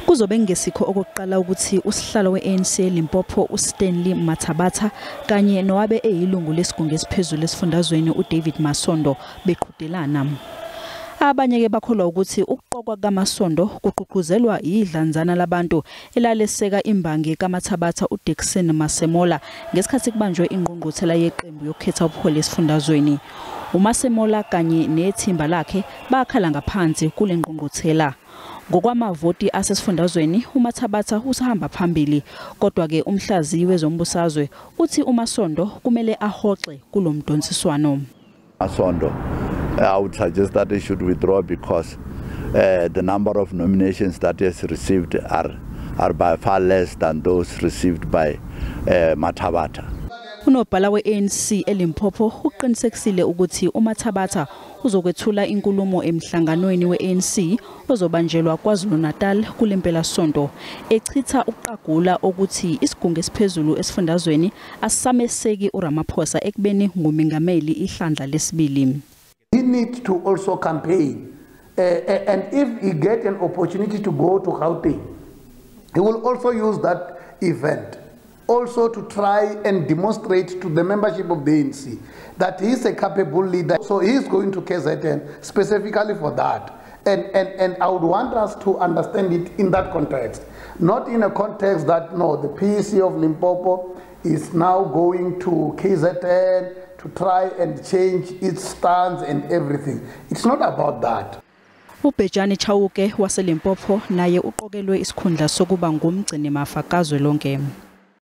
Kuzobe kungesikho okokuqala ukuthi usihlalo we-ANC eLimpopo uStanley Mathabatha kanye nowabe eyilungu lesigungu esiphezulu esifundazweni uDavid Masondo beqhudelana. Abanye ke bakholwa ukuthi ukuqokwa kaMasondo kuqhuquzelwa idlanzana labantu elaleseka imbangi kaMathabatha uDickson Masemola ngesikhathi kubanjwe ingqungquthela yeqembu yokukhetha ubuholi esifundazweni. UMasemola kanye nethimba lakhe bakhala ngaphansi kule ngqungquthela. Ngokwamavoti asesifundazweni uMathabatha usahamba phambili, kodwa ke umhlaziyi wezombusazwe uthi uMasondo kumele ahoxe kulomdonsiswano. Masondo, I would suggest that he should withdraw because the number of nominations that he has received are by far less than those received by Mathabatha. Unobhala we-ANC eLimpopo uqinisekisile ukuthi uMathabatha uzokwethula inkulumo emhlanganweni we-ANC ozobanjelwa KwaZulu-Natal kulempelasonto, echitha ukuqagula ukuthi isigungu esiphezulu esifundazweni asisameseki uRamaphosa ekubeni ngumengameli ihlandla lesibili. He needs to also campaign, and if he get an opportunity to go to Gauteng, he will also use that event also to try and demonstrate to the membership of the ANC that he is a capable leader. So he is going to KZN specifically for that. And I would want us to understand it in that context, not in a context that, no, the PEC of Limpopo is now going to KZN to try and change its stance and everything. It's not about that. UBhejane Chauke waseLimpopo naye uqokelwe isikhundla sokuba ngumgcinimafa kazwelonke.